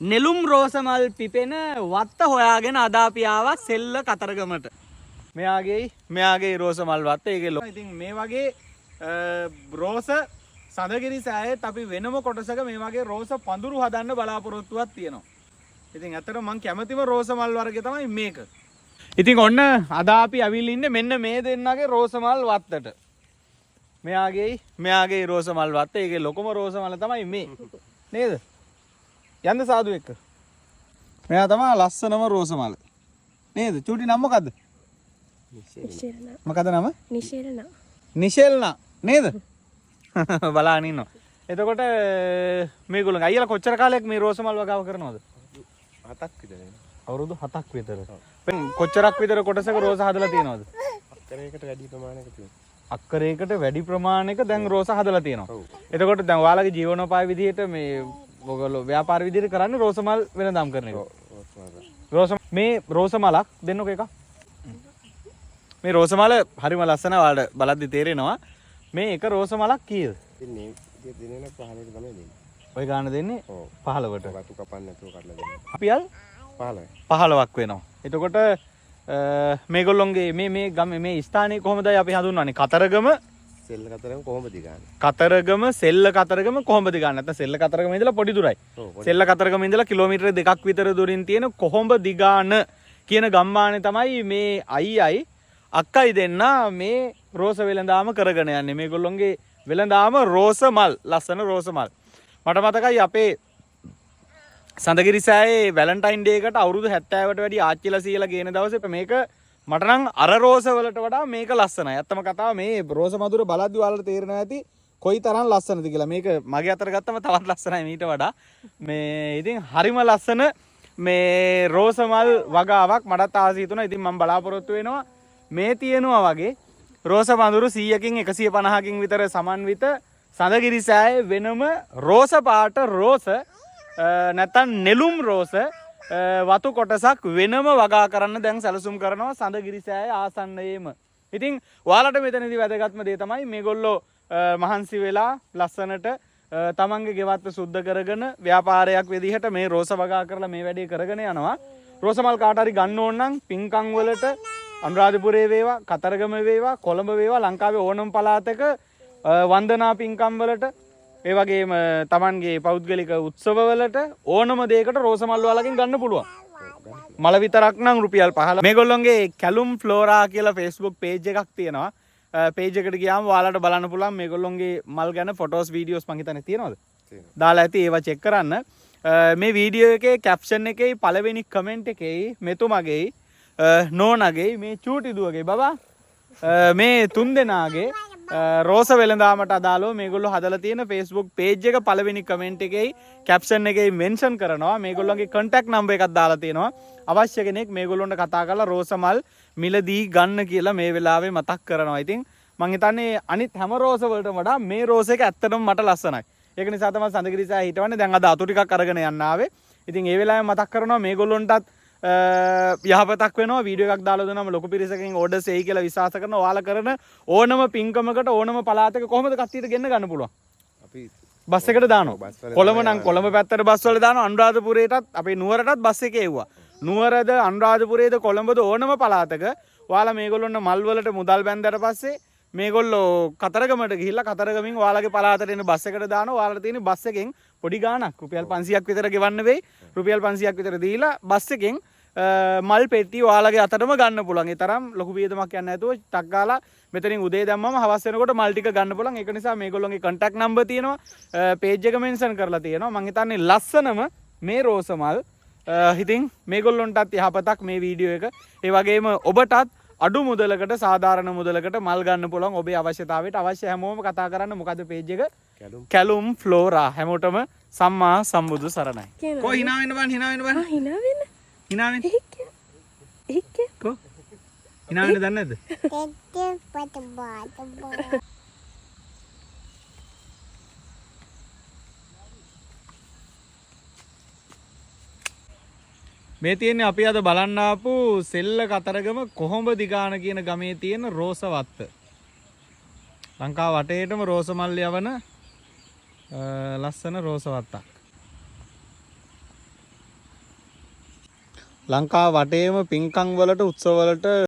නෙළුම් රෝස මල් පිපෙන වත්ත හොයාගෙන අද අපි ආවා සෙල්ල කතරගමට. මෙයාගේ මෙයාගේ රෝස මල් වත්ත ඒකේ ඉතින් මේ වගේ රෝස සඳගිරි සෑයෙත් අපි වෙනම කොටසක මේ වගේ රෝස පඳුරු හදන්න බලාපොරොත්තුවක් තියෙනවා. ඉතින් ඇත්තටම මං කැමතිම රෝස මල් වර්ගය තමයි මේක. ඉතින් ඔන්න අද අපි ඇවිල්ලා ඉන්නේ මෙන්න මේ දෙන්නගේ රෝස මල් වත්තට. මෙයාගේ මෙයාගේ රෝස මල් වත්ත ඒකේ ලොකම රෝස මල තමයි මේ. නේද? යන්න සාදු එක්ක. මෙයා තමයි ලස්සනම රෝස මල. නේද? චූටි නම මොකද්ද? නිශේලනා. මොකද නම? නිශේලනා. නිශෙල්නා නේද? බලාගෙන ඉන්නවා. එතකොට මේගොල්ලෝ අයියලා කොච්චර කාලයක් මේ රෝස මල් වගාව කරනවද? 7ක් විතර නේ. අවුරුදු 7ක් විතර. කොච්චරක් විතර කොටසක රෝස හදලා තියෙනවද? අක්කරයකට වැඩි ප්‍රමාණයක තියෙනවා. අක්කරයකට වැඩි ප්‍රමාණයක දැන් රෝස හදලා තියෙනවා. ඔව්. එතකොට දැන් ඔයාලගේ ජීවනෝපාය විදිහට මේ ඔයගොල්ලෝ ව්‍යාපාර විදිහට කරන්නේ රෝස මල් වෙනදාම් කරන එක. ඔව් රෝස් මල්. රෝස මේ රෝස මලක් දෙන්නකෝ එකක්. මේ රෝස මල හරිම ලස්සන ඔයාලට බලද්දි තේරෙනවා. මේ එක රෝස මලක් කීයද? ඉතින් මේ විදිහට දෙන එක 15ට තමයි දෙන්නේ. ඔය ගාන දෙන්නේ ඔව්. 15ට. වතු කපන්න නැතුව කඩලා දෙන්නේ. රුපියල් 15යි. 15ක් වෙනවා. එතකොට මේගොල්ලොන්ගේ මේ මේ ගම මේ ස්ථානය කොහොමදයි අපි හඳුන්වන්නේ? කතරගම සෙල්ල කතරගම කොහොමද ගානේ? කතරගම සෙල්ල කතරගම කොහොඹ දිගාන. නැත්නම් සෙල්ල කතරගම ඉඳලා පොඩි දුරයි. ඔව් පොඩි. සෙල්ල කතරගම ඉඳලා කිලෝමීටර 2ක් විතර දුරින් තියෙන කොහොඹ දිගාන කියන ගම්මානේ තමයි මේ අයියයි අක්කයි දෙන්න මේ රෝස වෙළඳාම කරගෙන යන්නේ. මේගොල්ලොන්ගේ වෙළඳාම රෝස මල්, ලස්සන රෝස මල්. මට මතකයි අපේ සඳගිරි සෑයේ වැලන්ටයින් ඩේ එකට අවුරුදු 70ට වැඩි ආච්චිලා සීයලා ගේන දවසේ මේක මට නම් අර රෝස වලට වඩා මේක ලස්සනයි. ඇත්තම කතාව මේ රෝස මధుර බලද්දි ඔයාලට තේරෙනවා ඇති කොයි තරම් ලස්සනද කියලා. මේක මගේ අතට ගත්තම තවත් ලස්සනයි මීට වඩා. මේ ඉතින් හරිම ලස්සන මේ රෝස මල් වගාවක් මටත් ආස හිතුණා. ඉතින් මම බලාපොරොත්තු වෙනවා මේ තියෙනවා වගේ රෝස මధుර 100කින් 150කින් විතර සමන්විත සඳගිරි සෑයේ වෙනම රෝස පාට රෝස නැත්තම් නෙළුම් රෝස වතු කොටසක් වෙනම වගා කරන්න දැන් සැලසුම් කරනවා සඳගිරි සෑය ආසන්නයේම. ඉතින් ඔයාලට මෙතනදී වැදගත්ම දේ තමයි මේගොල්ලෝ මහන්සි වෙලා ලස්සනට තමන්ගේ ගෙවත්ත සුද්ධ කරගෙන ව්‍යාපාරයක් විදිහට මේ රෝස වගා කරලා මේ වැඩේ කරගෙන යනවා. රෝස මල් කාට හරි ගන්න ඕන නම් පින්කම් වලට අනුරාධපුරේ වේවා, කතරගම වේවා, කොළඹ වේවා, ලංකාවේ ඕනම පළාතක වන්දනා පින්කම් වලට ඒ වගේම තමන්ගේ පෞද්ගලික උත්සවවලට ඕනම දෙයකට රෝස මල් ඔයාලගෙන් ගන්න පුළුවන්. මල විතරක් නම් රුපියල් 15. මේගොල්ලොන්ගේ කැලුම් ෆ්ලෝරා කියලා Facebook page එකක් තියෙනවා. පේජ් එකට ගියාම ඔයාලට බලන්න පුළුවන් මේගොල්ලොන්ගේ මල් ගැන ෆොටෝස් වීඩියෝස් මං හිතන්නේ තියෙනවද? තියෙනවා. දාලා ඇති ඒවා චෙක් කරන්න. මේ වීඩියෝ එකේ කැප්ෂන් එකේ පළවෙනි කමෙන්ට් එකේ මෙතුමගේ නෝනගේ මේ චූටි දුවගේ බබා මේ තුන් දෙනාගේ රෝස වෙළඳාමට අදාළව මේගොල්ලෝ හදලා තියෙන Facebook page එක පළවෙනි කමෙන්ට් එකේ කැප්ෂන් එකේ මෙන්ෂන් කරනවා. මේගොල්ලන්ගේ කන්ටැක්ට් නම්බර් එකක් දාලා තියෙනවා. අවශ්‍ය කෙනෙක් මේගොල්ලොන්ට කතා කරලා රෝස මල් මිලදී ගන්න කියලා මේ වෙලාවේ මතක් කරනවා. ඉතින් මං හිතන්නේ අනිත් හැම රෝස වලටම වඩා මේ රෝස එක ඇත්තටම මට ලස්සනයි. ඒක නිසා තමයි සඳගිරි සෑය හිටවන්නේ. දැන් අද අතු ටිකක් අරගෙන යන්න ආවේ. ඉතින් ඒ වෙලාවේ මතක් කරනවා මේගොල්ලොන්ටත් යහපතක් වෙනවා. වීඩියෝ එකක් දාලා දුන්නාම ලොකු පිරිසකින් ඕඩර්ස් එයි කියලා විශ්වාස කරනවා. ඔයාලා කරන ඕනම පින්කමකට ඕනම පළාතක කොහොමද කට්ටියට ගෙන්න ගන්න පුළුවන්? අපි බස් එකට දානවා. බස් වල කොළඹ තමයි නම් කොළඹ පැත්තට බස් වල දානවා. අනුරාධපුරයටත් අපේ නුවරටත් බස් එකේ එව්වා. නුවරද අනුරාධපුරයේද කොළඹද ඕනම පළාතක ඔයාලා මේගොල්ලොන්ට මල් වලට මුදල් බැන්දට පස්සේ මේගොල්ලෝ කතරගමට ගිහිල්ලා කතරගමින් ඔයාලගේ පළාතට එන බස් එකට දානවා. ඔයාලට තියෙන බස් එකෙන් පොඩි ගාණක් රුපියල් 500ක් විතර ගෙවන්න වෙයි. රුපියල් 500ක් විතර දීලා බස් එකෙන් මල් පෙට්ටි ඔයාලගේ අතටම ගන්න පුළුවන්. ඒ තරම් ලොකු වියදමක් යන්නේ නැතුව ටක් ගාලා මෙතනින් උදේ දැම්මම හවස වෙනකොට මල් ටික ගන්න පුළුවන්. ඒක නිසා මේගොල්ලෝගේ කන්ටැක්ට් නම්බර් තියෙනවා. පේජ් එක මෙන්ෂන් කරලා තියෙනවා. මං හිතන්නේ ලස්සනම මේ රෝස මල්. ඉතින් මේගොල්ලොන්ටත් යහපතක් මේ වීඩියෝ එක. ඒ වගේම ඔබටත් අඩු මුදලකට සාධාරණ මුදලකට මල් ගන්න පුළුවන් ඔබේ අවශ්‍යතාවයට. අවශ්‍ය හැමෝම කතා කරන්න. මොකද පේජ් එක? කැලුම්. කැලුම් ෆ්ලෝරා. හැමෝටම සම්මා සම්බුදු සරණයි. කියනවා. කො hina වෙන්න බං, hina වෙන්න බං. ආ hina වෙන්න. hina වෙන්න. ඒක. ඒක. කො hina වෙන්න දන්නේ නැද්ද? මේ තියෙන්නේ අපි අද බලන්න ආපු සෙල්ල කතරගම කොහොඹ දිගාන කියන ගමේ තියෙන රෝස වත්ත. ලංකාව වටේටම රෝස මල් යවන ලස්සන රෝස වත්තක්. ලංකාව වටේම පින්කම් වලට උත්සව වලට.